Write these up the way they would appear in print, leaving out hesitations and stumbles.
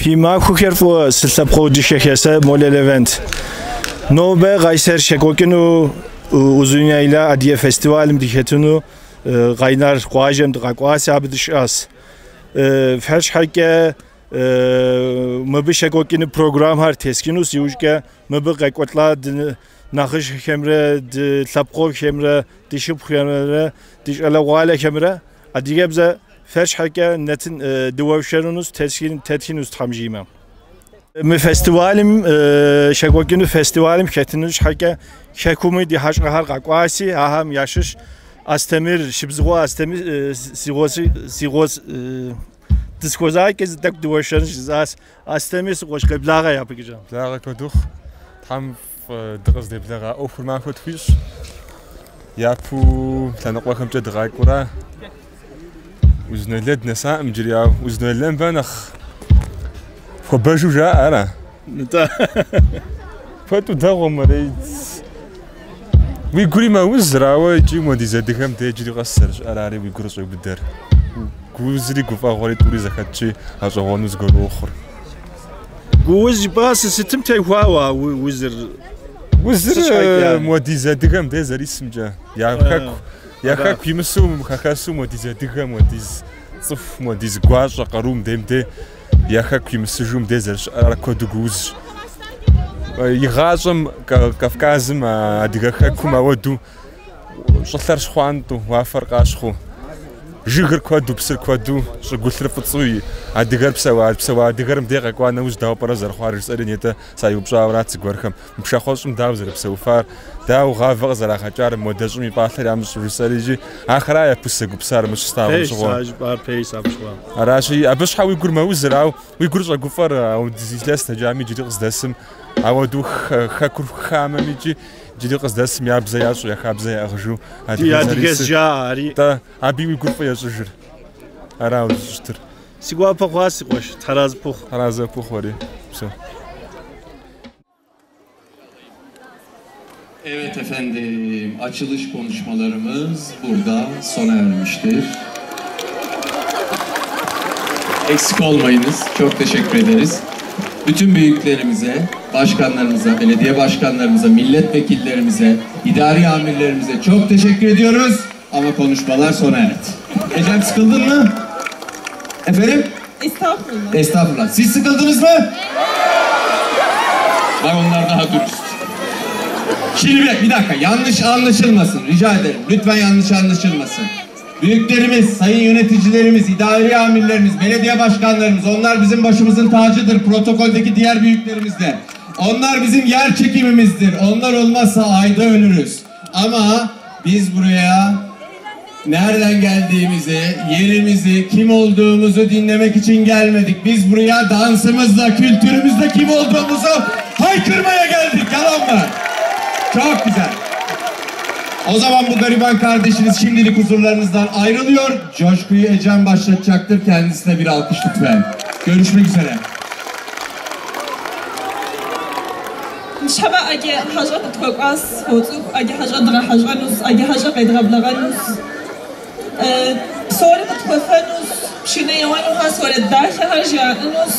Фи махуэхэр фӏыуэ, си лъэпкъэгъу дыщэхэ, сэ Молэ Левент. Нобэ Къайсэр щекӏуэкӏыну Узуняйла Адыгэ фестивалым дыхэтыну Къайнар къуажэм дыкъэкӏуаси, абы дыщыӏэс. Фэр щхьэкӏэ мыбы щекӏуэкӏыну программхэр тесхынущ, иужькӏэ мыбы къекӏуэлӏа нэхъыжьхэмрэ ди лъэпкъэгъухэмрэ ди шыпхъухэмрэ ди щӏалэгъуалэхэмрэ адыгэбзэ фэр щхьэкӏэ нэтын дыуэршэрынущ, тетхынущ Тхьэм жиӏэмэ. Мы фестивалым щекӏуэкӏыну фестивалым хэтыну щхьэкӏэ хэкуми ди хьэщӏэхэр къэкӏуаси, ахэм ящыщ Астемыр, Шыбзыхъуэ Астемыр си гъуэс дысхуэзакӏэ зы тӏэкӏу дыуэршэрынщ жысӏащ. Астемыр си къуэш, къеблагъэ япэкӏэ. Благъэ куэд ухъу. Тхьэм дыкъыздеблэгъа ӏуэхур махуэ тхуищӏ. Япэу лъэныкъуэхэмкӏэ дыкъакӏуэра. Узуняйлэ дынэсакъым иджыри, ауэ Узуняйлэм мыбы нэхъ хуабэжу жаӏэ, ара? Нтӏэ. Куэду дэгъуэ мэрей. Уи гури мэузыр, ауэ икӏи муэдиз адыгэм дей иджыри къэс зэрыщыӏэр ари уи гур къыщӏеубыдэр. Гуузри гуфӏэгъуэри тӏури зэхэтщи, гъэщӏэгъуэну зыгуэр уохъур. Гууз жыпӏа, сытым техуауэ а узыр? Узыр муэдиз адыгэм дей зэрисымкӏэ, я хэку, я хэку имысу хэхэсу муэдиз адыгэ, муэдиз цӏыху, муэдиз гуащӏэ къару мыдейм дей я хэку имысыжу мыдей зэрыщыӏэр ар куэду гуузщ. Игъащӏэм Кавказым, адыгэ хэкум ауэду щӏылъэр щхъуантӏэу, уафэр къащхъуэу, жыгыр куэду, псыр куэду, щӏыгулъыр фӏыцӏэу, адыгэр псэуа, псэуа адыгэр мыдей къэкӏуа нэужь дауэ пӏэрэ зэрыхъуар жысӏэри нетӏэ сайупщӏауэ арат зыгуэрхэм. Мы пшахъуэщӏым дауэ зэрыпсэуфар, дауэ гъавэ къызэрагъэкӏар, модэ щӏым и пӏалъэр ямыщӏу жысӏэри икӏи ахэра япэу сызэгупсысар мы щыслъагъум щыгъуэ. Пэжщ, жыпӏар пэжщ абы щыгъуэ. Аращи, абы щхьэ уи гур мэузыр, ауэ уи гур щӏэгуфӏэр ауэдиз илъэс дэкӏами иджыри къыздэсым, ауэдэу хэкур хамэм икӏи иджыри къыздэсым я бзэ ящӏу, я хабзэ яӏыгъыжу Ди адыгэ адыгэс зэрисыр. жаӏэ ари. Тӏэ, абы уи гур фӏы ещӏыжыр. Ара узыщытыр. Си гуапэ хъуащ, си къуэш, Тхьэразэ пхухъу. Тхьэразэ пхухъу уэри. Псэу. Evet efendim, açılış konuşmalarımız burada sona ermiştir. Eksik olmayınız, çok teşekkür ederiz. Bütün büyüklerimize, başkanlarımıza, belediye başkanlarımıza, milletvekillerimize, idari amirlerimize çok teşekkür ediyoruz. Ama konuşmalar sona erdi. Ecem sıkıldın mı? Efendim? Estağfurullah. Estağfurullah. Siz sıkıldınız mı? Bak onlar daha dürüst. Şimdi bir dakika yanlış anlaşılmasın rica ederim. Lütfen yanlış anlaşılmasın. Büyüklerimiz, sayın yöneticilerimiz, idari amirlerimiz, belediye başkanlarımız onlar bizim başımızın tacıdır. Protokoldeki diğer büyüklerimiz de. Onlar bizim yer çekimimizdir. Onlar olmazsa ayda ölürüz. Ama biz buraya nereden geldiğimizi, yerimizi, kim olduğumuzu dinlemek için gelmedik. Biz buraya dansımızla, kültürümüzle kim olduğumuzu haykırmaya geldik. Yalan mı? Çok güzel. O zaman bu gariban kardeşiniz şimdilik huzurlarınızdan ayrılıyor. Coşkuyu Ecem başlatacaktır. Kendisine bir alkış lütfen. Görüşmek üzere. Ныщхьэбэ ӏэджэ хьэщӏэ къытхуэкӏуащ, фоцӏыху, ӏэджэ хьэщӏэ дгъэхьэщӏэнущ, ӏэджэ хьэщӏэ къедгъэблэгъэнущ. Псори къытхуэфэнущ, пшынэ еуэнухэр, уэрэд дахэхэр жаӏэнущ.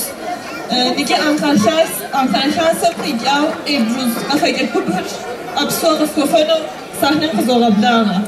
Иджы Анкара Хасэм къикӏау Эльбрус къэфэкӏэ гупыр а псор къыфхуэфэну сахнэм къызогъэблагъэ.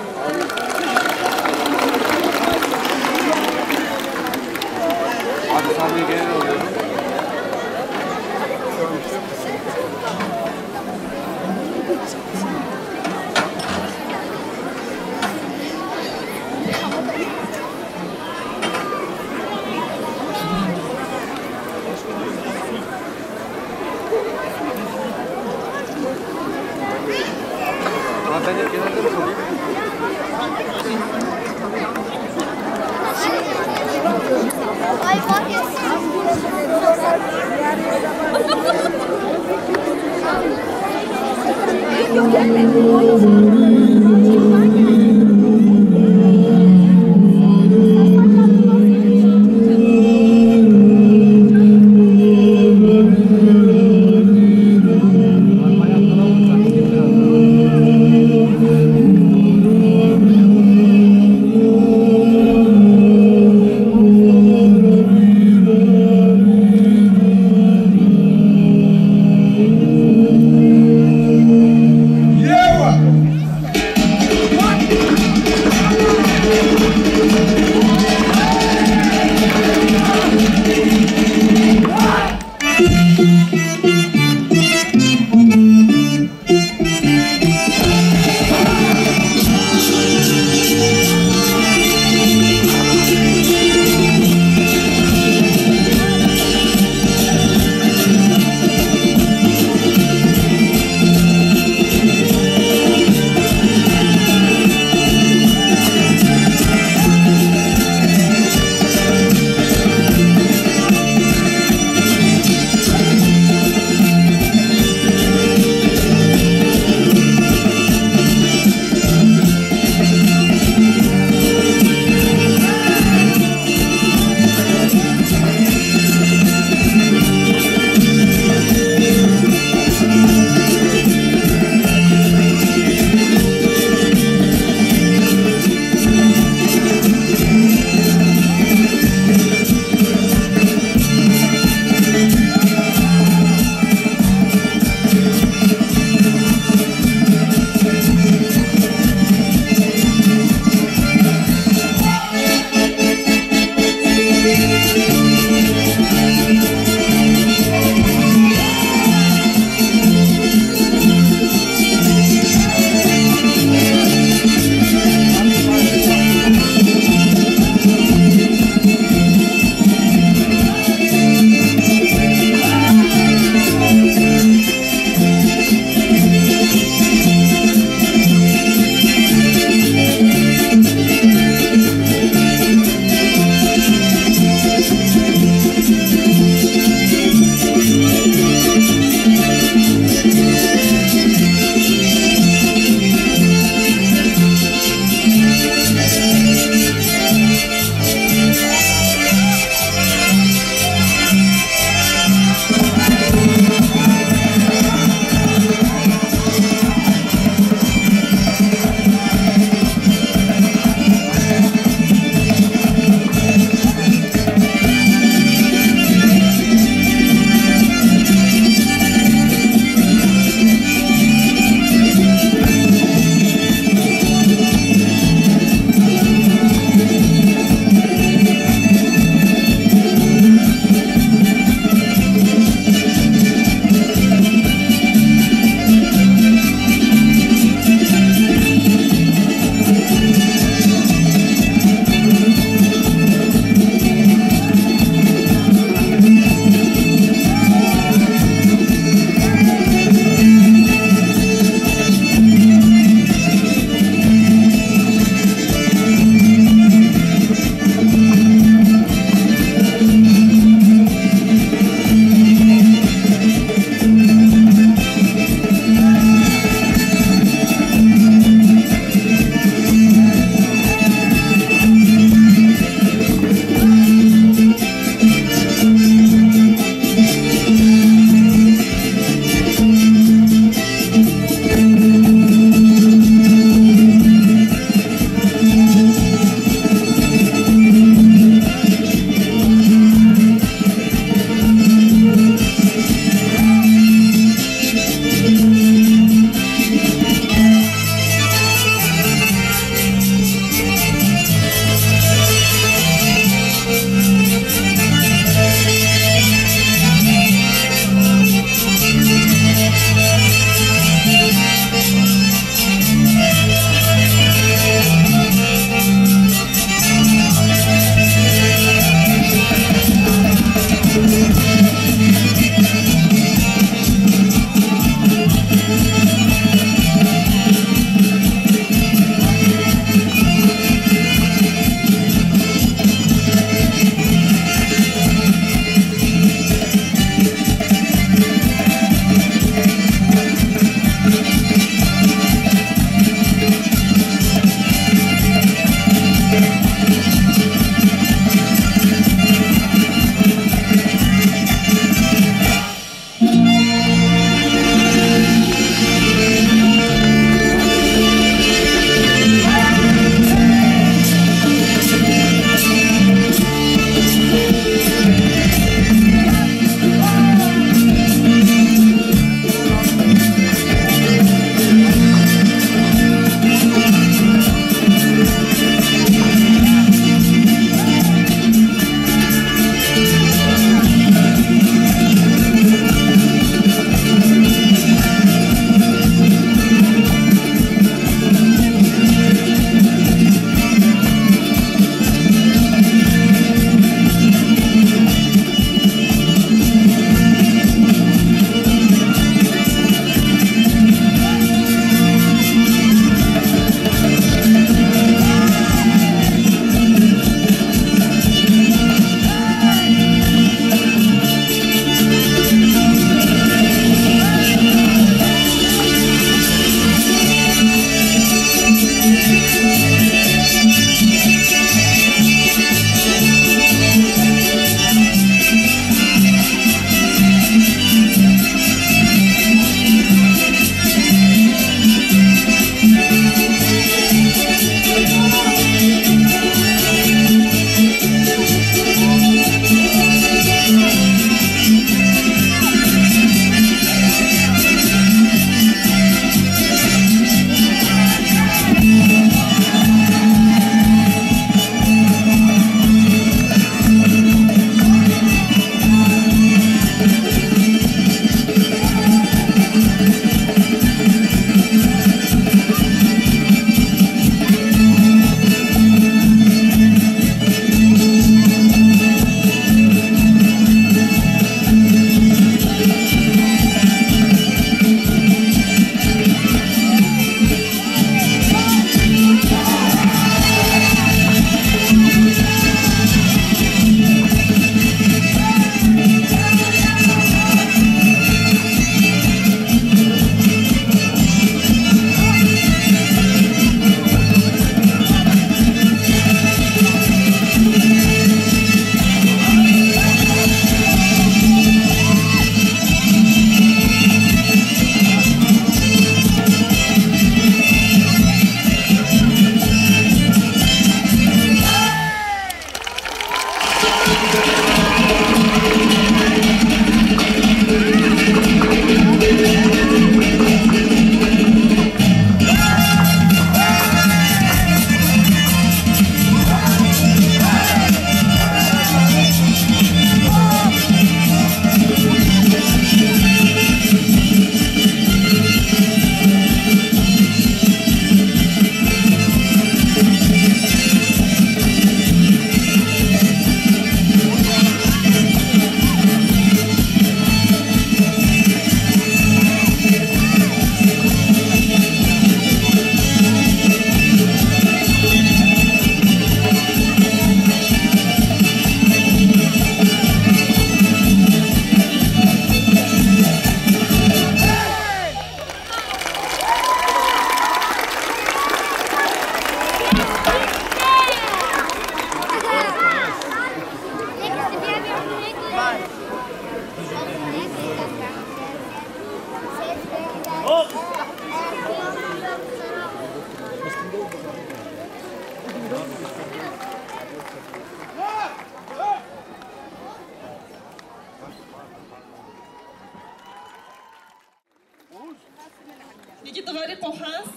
Дыгъэри къухьащ,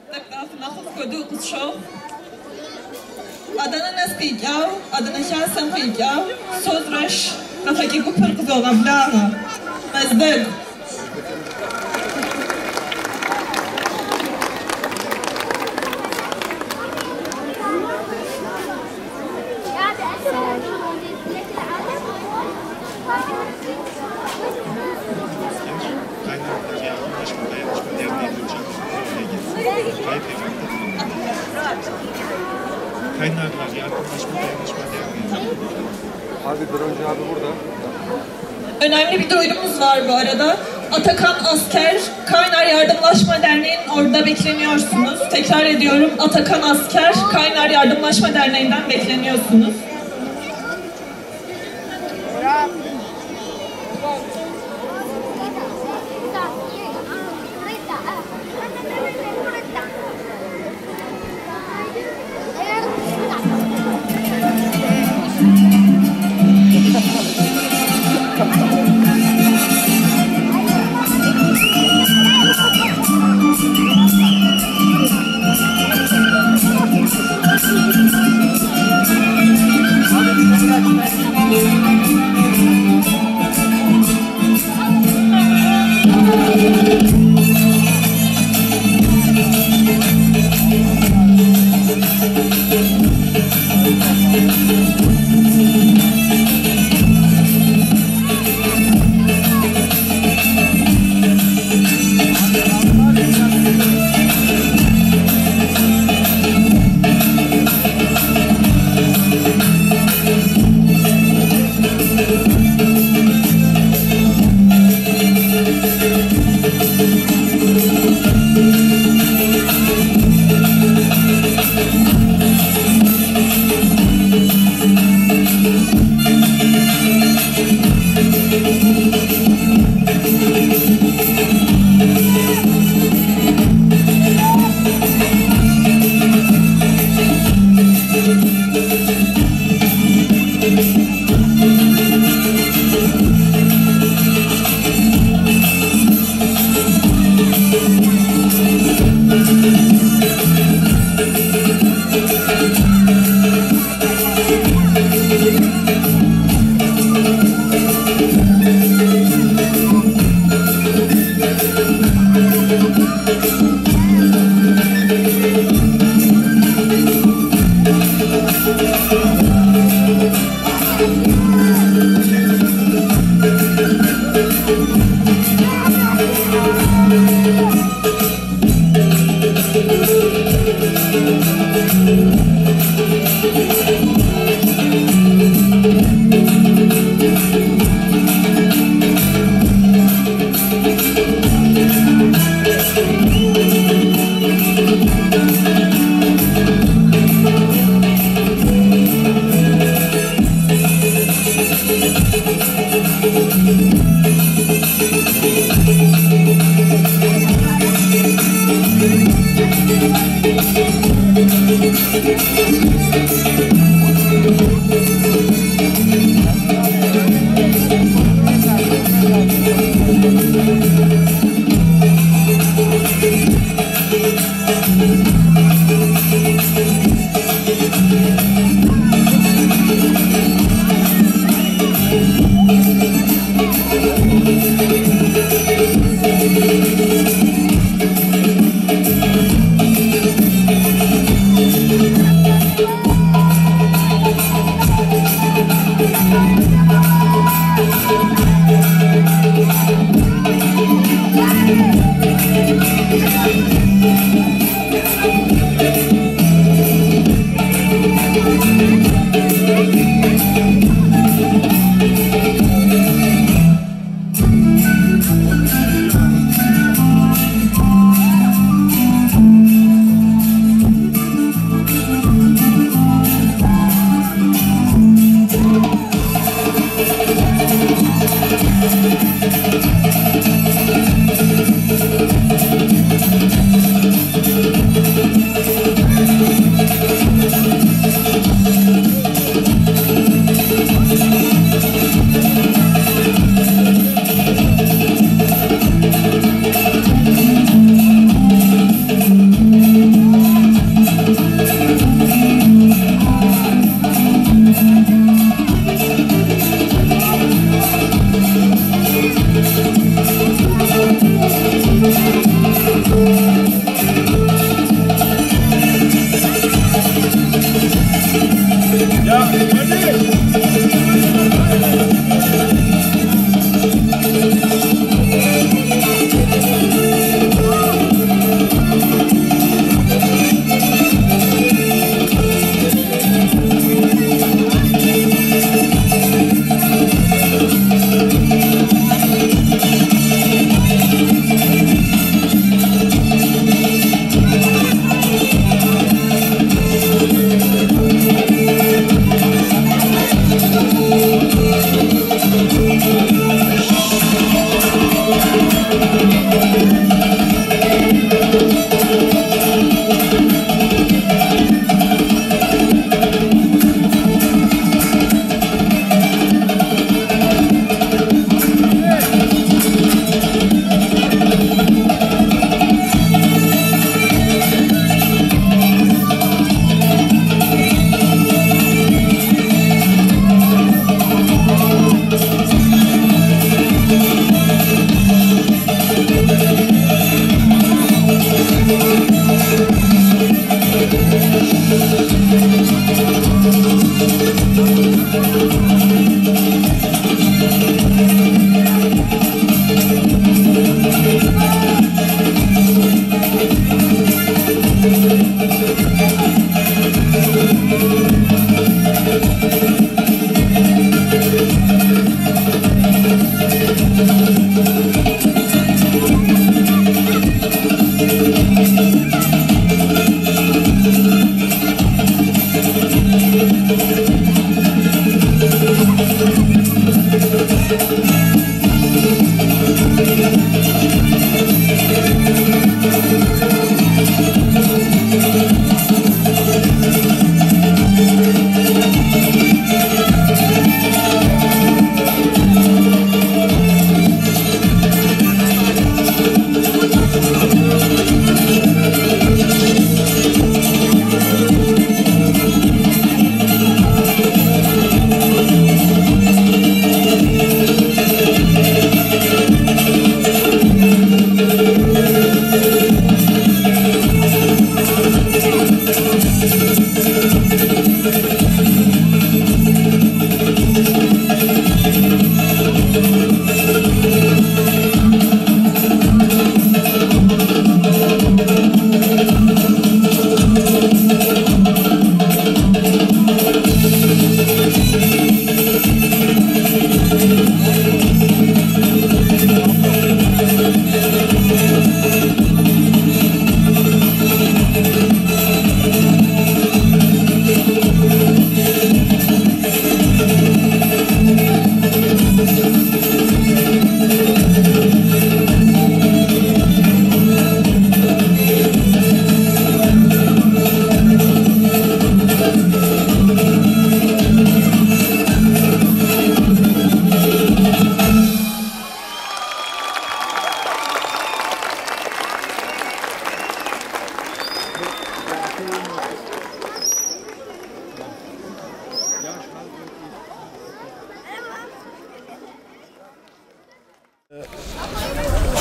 тӏэкӏу нэхъыфӏ хуэдэу къысщохъу. Адэнэ нэс къикӏау, Адэнэ Хасэм къикӏау, Созрэщ къэфэкӏэ гупыр къызогъэблагъэ. Мэздэгу. Kaynarlar Yardımlaşma Dayanışma Derneği. Abi broncu abi burada. Önemli bir duyurumuz var bu arada. Atakan Asker, Kaynar Yardımlaşma Derneği'nin orada bekleniyorsunuz. Tekrar ediyorum, Atakan Asker, Kaynar Yardımlaşma Derneği'nden bekleniyorsunuz.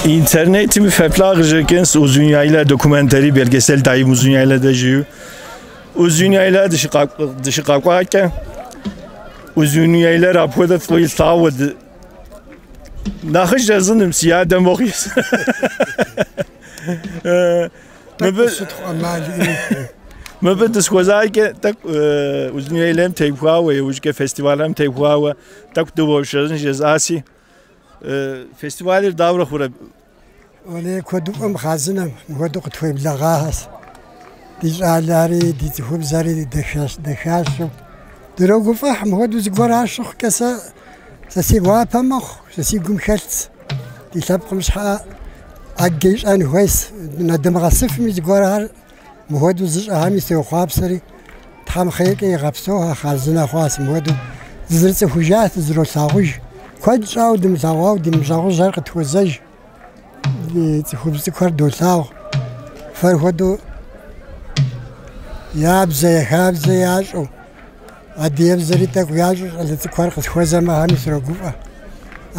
İnternetimi feplağıcıkens Uzunyayla dokumentari belgesel dayım Uzunyayla da jiyu. Uzunyayla dışı kalkarken Uzunyayla raporda fıyltavdı. Nakış yazınım siyah demokis. Mı dıskozayke tak Uzunyaylem tevhuave ujke festivalem tevhuave tak duvoşazın jezasi festivalir davra xura Оле куэдыфӏым хъазынэм, мыхуэдэу къытхуеблэгъахэщ. Ди щӏалэри, ди цӏыхубзэри дахащэу. Дырогуфӏыхь, мыхуэдэу зыгуэр щыхъукӏэ сэ си гуапэ мэхъу, сэ си гум хэлъц. Ди лъэпкъым щхьэ ӏэджэ ищӏэн хуейс. Нэдымыгъэсыфми зыгуэрхэр мыхуэдэу зыщӏэхэми сеухъуапсэри Тхьэм хъейкӏэ игъэпсэуха хъарзынэ хъуащ. Мыхуэдэу дызэрыцӏыхужащ, дызэролъагъуж. Куэд щӏауэ дымылъэгъуауэ ди ныбжьэгъужьхэр къытхуэзэж. Цӏыхубз цӏыкӏухэр долъагъу. Фэр хуэдэу я бзэ, я хабзэ ящӏэу, адыгэбзэри тӏэкӏу ящӏэу щӏалэ цӏыкӏухэр къысхуэзэмэ, ахэми срогуфӏэ.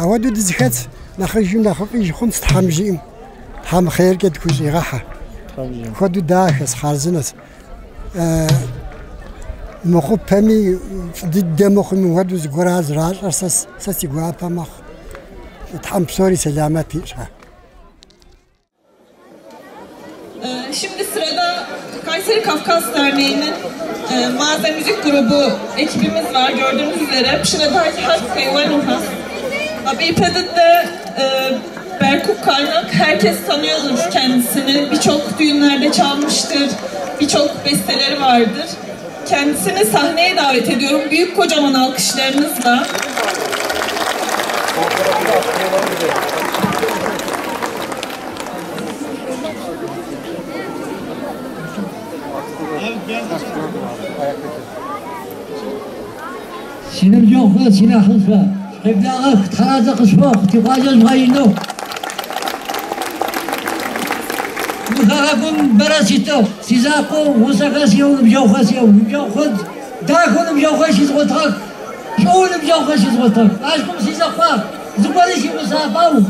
Апхуэдэу дызэхэтс, нэхъыжьым нэхъыфӏыж хъунц Тхьэм жиӏэм, Тхьэм хъеркӏэ дыхущӏигъэхьэ. Хуэдэу дахэс, хъарзынэс. Мыхъупэми, фӏы дыдэ мыхъуми, мыхуэдэу зыгуэрхэр зэращӏэр сэ си гуапэ мэхъу. Тхьэм псори сэламэт ищӏ. Şimdi sırada Kayseri Kafkas Derneği'nin Mağaza Müzik Grubu ekibimiz var. Gördüğünüz üzere Pşinadaki Hakkı Abi de Berkuk Kaynak, herkes tanıyordur kendisini. Birçok düğünlerde çalmıştır, birçok besteleri vardır. Kendisini sahneye davet ediyorum. Büyük kocaman alkışlarınızla. سينمجوخ سينا خلفة قبلاغك ترازق سوق تقاجز غينو وخاكم براسيتو سيزاقو وساقاسيو بجوخاسيو بجوخد داكون بجوخاسي زغطاك شون بجوخاسي زغطاك اشكم سيزاقا زبالي سي وصافاو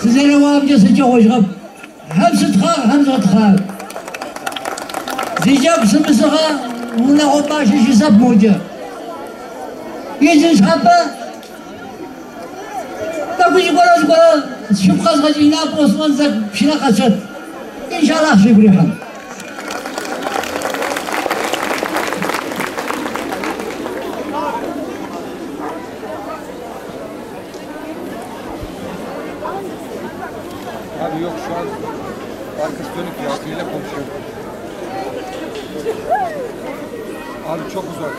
سيزاروام جس جوج غب همسة خاغ همسة خاغ زيجاب سمسغا ولا غباش شي موجه يجي شحبة تاكل يقول يقول شوف خاص غادي بوصمان زاك مشينا قصد إن شاء الله شي بريحة. Abi yok şu an arkası dönük ya, biriyle konuşuyor. Abi çok uzak.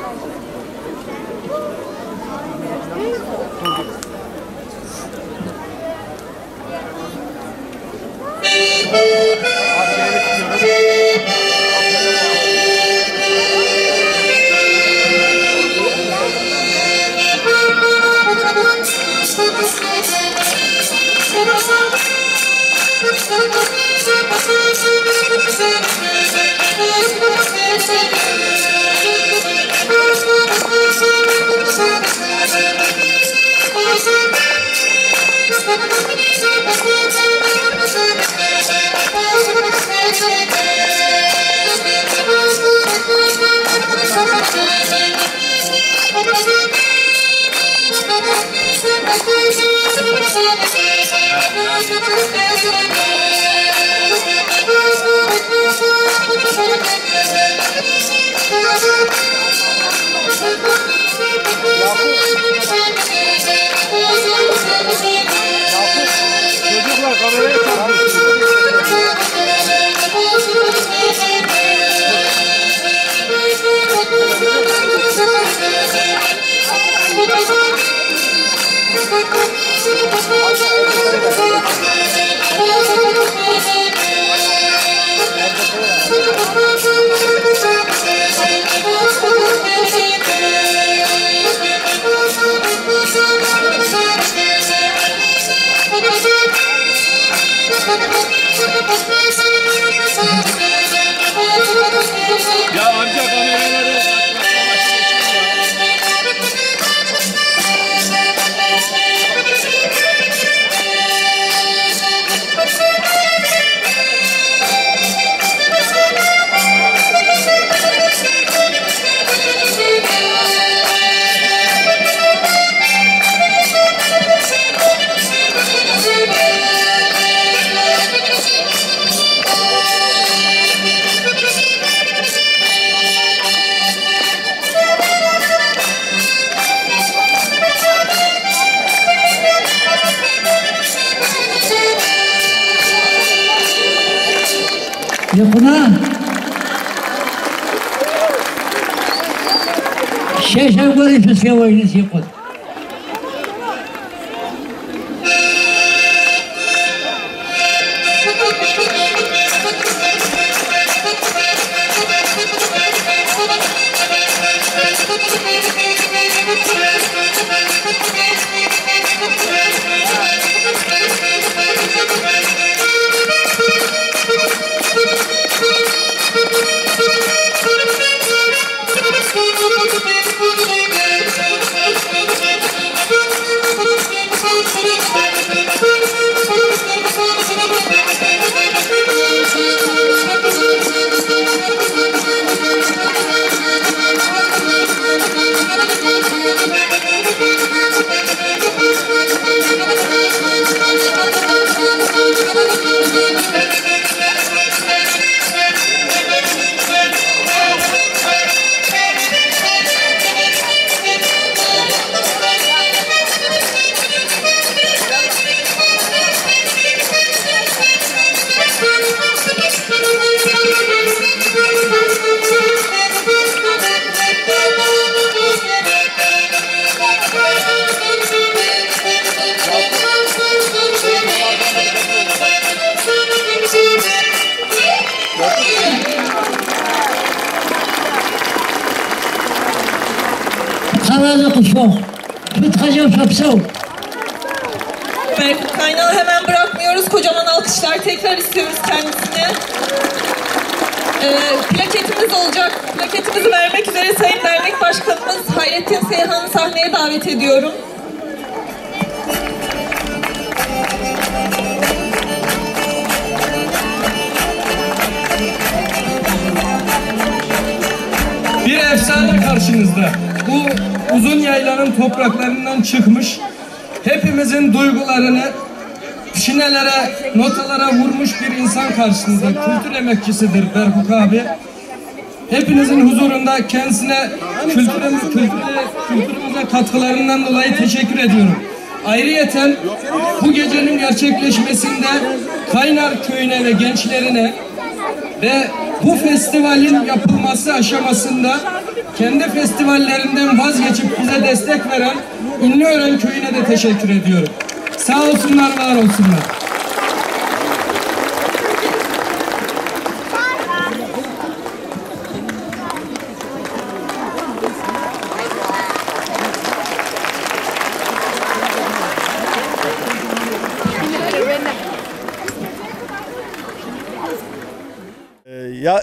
Çocuklar kameraya çarpıyor. Ya amca kameraları يقنا الشاشة ورث سوى يقول Thank you. Тхьэразэ къысхуохъу. Фытхъэжэу фыпсэу. Berkut Kaynağ'ı hemen bırakmıyoruz. Kocaman alkışlar tekrar istiyoruz kendisine. Plaketimiz olacak. Plaketimizi vermek üzere Sayın Dernek Başkanımız Hayrettin Seyhan'ı sahneye davet ediyorum. Bir efsane karşınızda. Bu uzun yaylanın topraklarından çıkmış, hepimizin duygularını şinelere, notalara vurmuş bir insan karşınızda. Kültür emekçisidir Berkuk abi. Hepinizin huzurunda kendisine kültürümüze katkılarından dolayı teşekkür ediyorum. Ayrıyeten bu gecenin gerçekleşmesinde Kaynar köyüne ve gençlerine ve bu festivalin yapılması aşamasında kendi festivallerinden vazgeçip bize destek veren Ünlüören köyüne de teşekkür ediyorum. Sağ olsunlar, var olsunlar.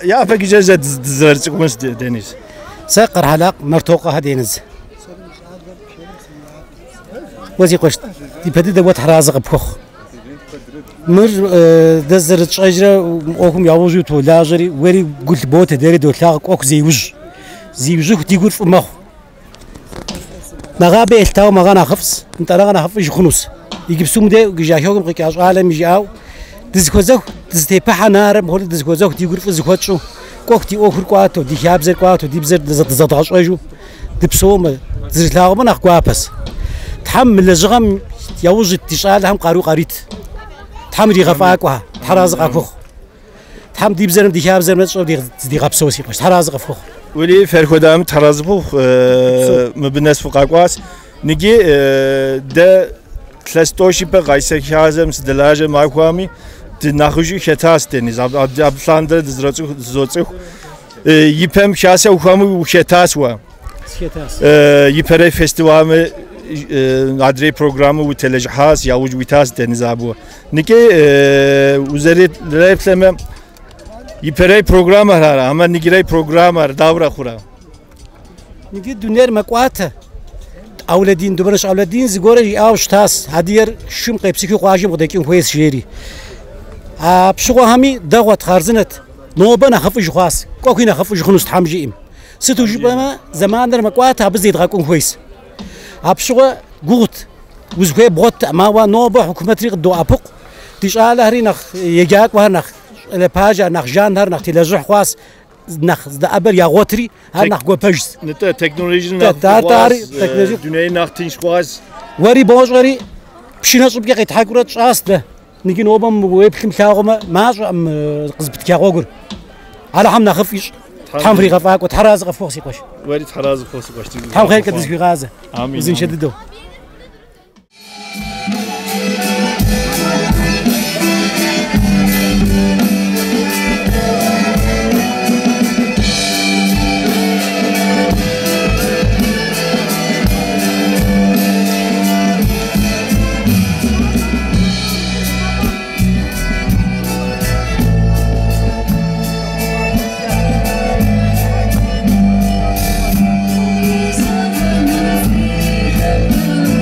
Ya pek güzel diziler çıkmış Deniz. Sen Qarhalaq Mertoqa Deniz. وزي قشت يبدي دوت حرازق بخ مر دزر تشجرة أوكم يعوزوا تولاجري وري قلت بوت داري دوتلاق أوك زيوج زيوجوك تيقول في مخ نغابي التاو مغانا خفص انت رغنا خفص خنوس يجيب سوم ده جاهيهم قياش عالم يجاو دزكوزوك دزتيبح نار مهول دزكوزوك تيقول في زكوتشو كوك تي أوكر كواتو دي خابزر كواتو دي بزر دزتغش أجو دبسوم زرتلاقو من أخوابس تحمل لجغم يوجد تشالهم قارو قريت تحمل يغفاك تحرازق أفخ تحمل دي بزرم دي خابزر ما دي دي غبسوسي قش تحرازق أفخ ولي فرخودام تحرازقو مبناس فوق نجي ده 13 بقى خازم سدلاجه ماكوامي ناخوجي خطاس دنيز ابلاندر دزروڅخ يپم خاسه وخامو خطاس وا يپره فستیوال adrey programı u telejhas ya ucvitas deniz abu. Nike üzeri refleme yipere program var ama nigirey program var davra xura. Nike düner meqata awladin dubarış awladin zigore awş tas hadiyer şum qepsiki qajim qdekin xues jeri. Abşuğa hami dağwat xarzinet nobana xafij xas kokina xafij xunus thamjiim. Situ jibama zamandır meqata bizid qakun xues. أبشوا قوت وزكوي بوت ما هو نوبة حكومة ريق دو أبوق تيش آله هري نخ يجاك وهنخ لباجة نخ جان هر نخ تلجح خواس نخ ده أبر يا غوتري هر نخ جو بجز. نتا تكنولوجيا نخ تار تكنولوجيا دنيا نخ تيش خواس. وري باش وري بشينا شو بيجي يتحكرت شاس ده نيجي نوبة ويبكم كاغما ما شو أم قصبت كاغوغر على حم نخفيش. تحمري غفاك وتحراز غفوخ سيقوش. وري تحراز غفوخ سيقوش. تحم خير كدز في غازة. آمين. وزين شددو. Thank you.